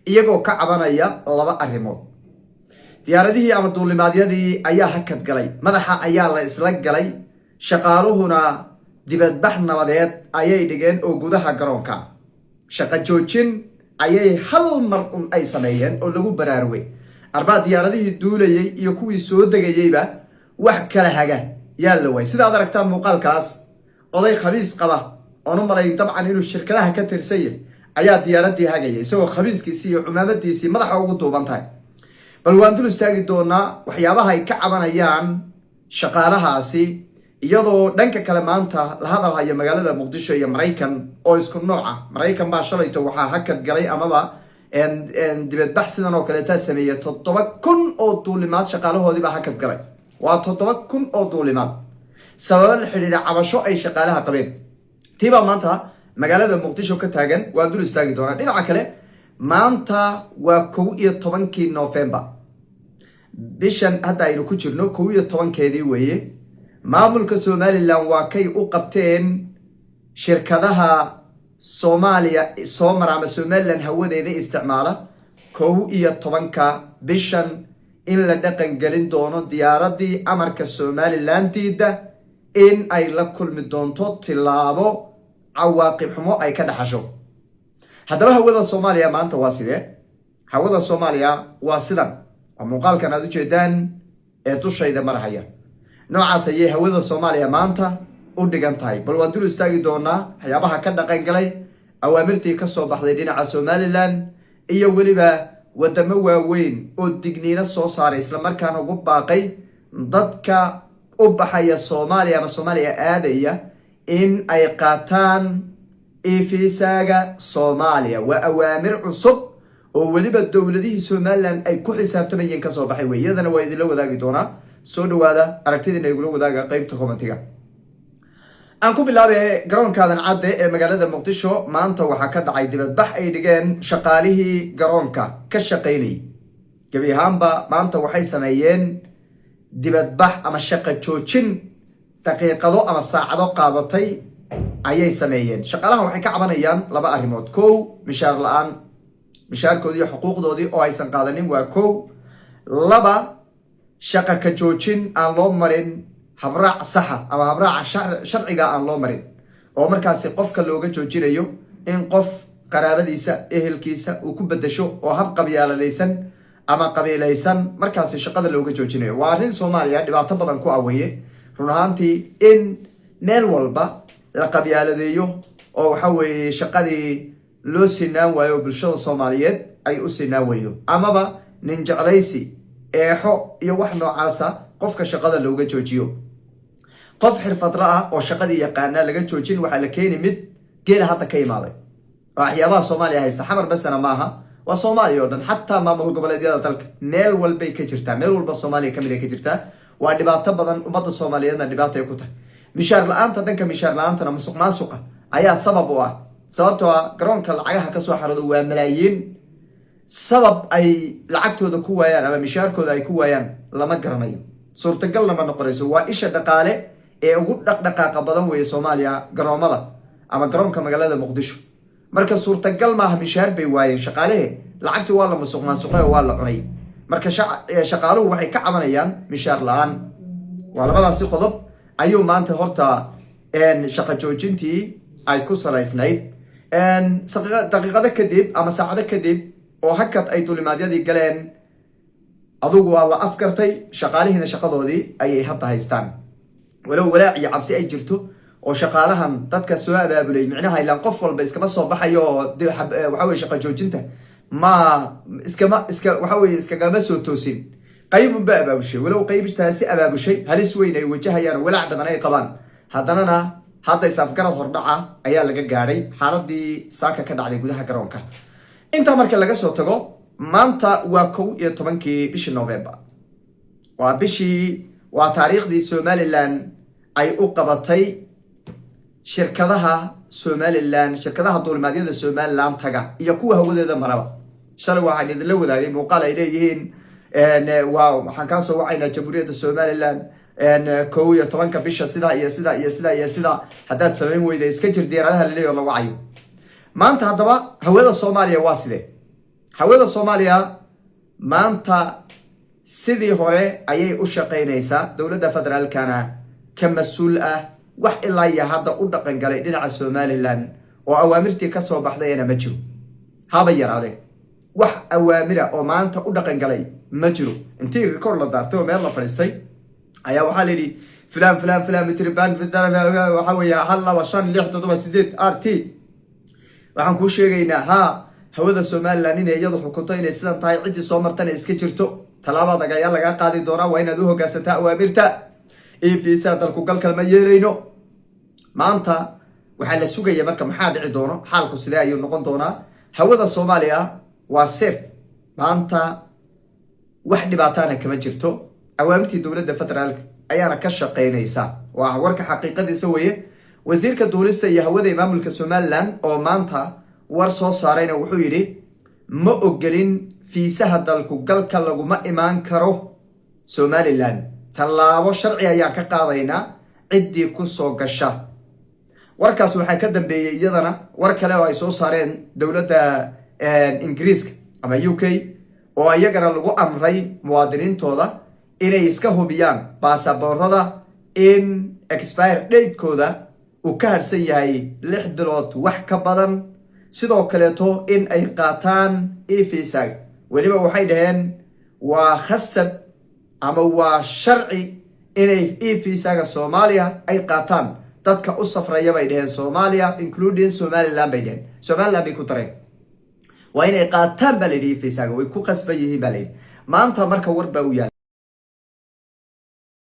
Iyagoo ka cabanaya laba arrimood: diyaaradihii ama duulimaadyadii ayaa hakad galay, madaxa ayaa la isla galay, shaqaaluhuna dibadbax nabadeed ayay dhigeen oo gudaha garoonka shaqo joojin ayay hal mar un ay sameeyeen oo lagu baraarugay. Arbaa diyaaradihii duulayay iyo kuwii soo degayeyba wax kala haga yaa la waayay. Sidaad aragtaan muuqaalkaas, oday khamiis qaba oon u malay dabcan inuu shirkadaha ka tirsan yahay ayaa diyaaradii hagaya, isagoo khamiiskiisii iyo cumaamadiisii madaxa ugu duuban tahay. Bal waan dul istaagi doonaa waxyaabaha ay ka cabanayaan shaqaalahaasi, iyadoo dhanka kale maanta la hadal hayo magaalada Muqdisho iyo Maraykan oo isku nooc ah. Maraykan baa shalayto waxaa hakad galay amaba dibadbax sidan oo kaleeta sameeyey 7000 oo duulimaad. Shaqaalahoodii baa hakad galay, waa 7000 oo duulimaad, sababo la xidhiidha cabasho ay shaqaalaha qabeen. Tiibaa maanta magaalada Muqdisho ka taagan, waan dul istaagi doonaa. Dhinaca kale, maanta waa 11-kii November, bishan hadda aynu ku jirno 11-keedii weeye. Maamulka Somaliland waa kay u qabteen shirkadaha Soomaaliya soo mara ama Somaliland hawadeeda isticmaala 11-ka bishan in la dhaqan gelin doono diyaaradii amarka Somaliland diida in ay la kulmi doonto tilaabo cawaaqib xumo ay ka dhaxasho. Haddaba hawada Soomaaliya maanta waa sidee? Hawada Soomaaliya waa sidan, waa muuqaalkan aad ujeedaan ee dushayda marahaya. Noocaas ayay hawada Soomaaliya maanta u dhigan tahay. Bal waan dul istaagi doonaa waxyaabaha ka dhaqan galay awaamirtii ka soo baxday dhinaca Somaliland iyo weliba wadamo waaweyn oo digniino soo saaray, islamarkaana ugu baaqay dadka u baxaya Soomaaliya ama Soomaaliya aadaya in ay qaataan e-visaga Soomaaliya. Waa awaamir cusub oo weliba dowladihii Somaliland ay ku xisaabtamayeen kasoo baxay wey. Iyadana waa idinla wadaagi doonaa. Soo dhawaada, aragtidiina igula wadaaga qeybta commentiga. Aan ku bilaabe garoonka Aadan Cadde ee magaalada Muqdisho. Maanta waxaa ka dhacay dibadbax ay dhigeen shaqaalihii garoonka ka shaqaynayay. Gebi ahaanba maanta waxay sameeyeen dibadbax ama shaqo joojin daqiiqado ama saacado qaadatay ayay sameeyeen. Shaqaalaha waxay ka cabanayaan laba arrimood. Kow, mishaar la-aan, mishaarkoodii iyo xuquuqdoodii oo aysan qaadanin waa kow. Laba, shaqa ka joojin aan loo marin habraac saxa ama habraaca sharciga aan loo marin, oo markaasi qofka looga joojinayo in qof qaraabadiisa, ehelkiisa uu ku bedesho, oo hab qabyaaladaysan ama qabiilaysan markaasi shaqada looga joojinayo. Waa arrin Soomaaliya dhibaato badan ku aweeye run ahaantii, in meel walba la qabyaaladeeyo oo waxa weeye shaqadii loo sinaan waayo oo bulshada Soomaaliyeed ay u sinaan weydo, amaba nin jeclaysi, eexo iyo wax noocaasa qofka shaqada looga joojiyo. Qof xirfadla ah oo shaqadii yaqaanaa laga joojin, waxaa la keeni mid geela hadda ka imaaday. Waa waxyaabaha Soomaaliya haysta. Xamar basana maaha, waa Soomaaliya oo dhan, xataa maamul goboleedyada dalka meel walbay ka jirtaa, meel walba Soomaaliya kamid ay ka jirtaa. Waa dhibaato badan, ummadda Soomaaliyeedna dhibaato ay ku tahay mishaar la-aanta. Dhanka mishaar la-aantana musuq maasuqa ayaa sabab u ah, sababtoo ah garoonka lacagaha kasoo xaroodo waa malaayiin. Sabab ay lacagtooda ku waayaan ama mishaarkooda ay ku waayaan lama garanayo, suurtagalna ma noqonayso. Waa isha dhaqaale ee ugu dhaqdhaqaaqa badan weeye Soomaaliya, garoomada ama garoonka magaalada Muqdisho. Marka suurtagal maaha, mishaar bay waayeen shaqaalehe, lacagtii waa la musuq maasuqay oo waa la cunay. Marka shaqaaluhu waxay ka cabanayaan mishaar la-aan. Waa labadaasi qodob ayuu maanta horta shaqo joojintii ay ku salaysnayd. Daqiiqado kadib ama saacado kadib oo hakad ay dulimaadyadii galeen, adugu waa la afgartay, shaqaalihiina shaqadoodii ayay hadda haystaan, walow walaac iyo cabsi ay jirto oo shaqaalahan dadka soo abaabulay micnaha ilaan qof walba iskama soo baxayo oo waxa weye shaqo joojinta ma iskama iska waxa weye iskagama soo toosin, qaybunba abaabushay. Walow qaybtaasi abaabushay halis weyn ay wajahayaan oo walaac badan ay qabaan, haddanana hadda is-afgarad hordhaca ayaa laga gaadhay xaaladii saaka ka dhacday gudaha garoonka. Intaa marka laga soo tago, maanta waa 11-kii bishii November, waa bishii, waa taariikhdii Somaliland ay u qabatay shirkadaha Somaliland, shirkadaha duulimaadyada Somaliland taga iyo kuwa hawadeeda maraba. Shalay waxaan idinla wadaagay muuqaal ay leeyihiin waa waxaan kaa soo wacaynaa Jamhuuriyadda Somaliland 11-ka bisha, sidaa iyo sidaa iyo sidaa iyo sidaa haddaad samayn weyda iska jir diyaaradaha laleeyahy oo la wacayo. Maanta haddaba hawada Soomaaliya waa sidee? Hawada Soomaaliya maanta sidii hore ayay u shaqaynaysaa. Dowladda federaalkana ka mas-uul ah. Wax ilaa iyo hadda u dhaqan galay dhinaca Somaliland oo awaamirtii ka soo baxdayna ma jiro, haba yaraadee. Wax awaamira oo maanta u dhaqan galay ma jiro. Intii record la daartay oo meel la fadhiistay ayaa waxaa la yidhi fulan, fulan, fulan, mitriban, waxa weeye 1 2 5 6 7 8 R T. Waxaan kuu sheegaynaa hawada Somaliland inay iyadu xukunto, inay sidan tahay, ciddii soo martana iska jirto, tallaabo adag ayaa lagaa qaadi doonaa, waa inaad u hoggaansantaa awaamirta e-visa, dalku galkal ma yeelayno. Maanta waxaa la sugaya marka maxaa dhici doono, xaalku sidee ayuu noqon doonaa. Hawada Soomaaliya waa safe maanta, wax dhibaatana kama jirto. Awaamirtii dowladda federaalka ayaana ka shaqaynaysa. Waa warka xaqiiqadiisa weeye. Wasiirka duulista iyo hawada ee maamulka Somaliland oo maanta war soo saarayna wuxuu yidhi: "Ma ogolin fiisaha dalku galka, laguma imaan karo Somaliland, tallaabo sharci ayaan ka qaadaynaa ciddii ku soo gasha." Warkaas waxaa ka dambeeyey iyadana war kale oo ay soo saareen dowladda Ingiriiska ama UK, oo iyagana lagu amray muwaadiniintooda inay iska hubiyaan baasaboorada in expire date-kooda uu ka harsan yahay 6 bilood wax ka badan, sidoo kaleeto in ay qaataan e-visa. Weliba waxay dhaheen waa khasab ama waa sharci inay e-visaga Soomaaliya ay qaataan dadka u safraya, bay dhaheen, Soomaaliya, including Somaliland, bay dhaheen. Somaliland bay ku dareen. Waa inay qaataan baa layidhi e-visaga, way ku qasban yihiin baa layidhi. Maanta marka war baa u yaala.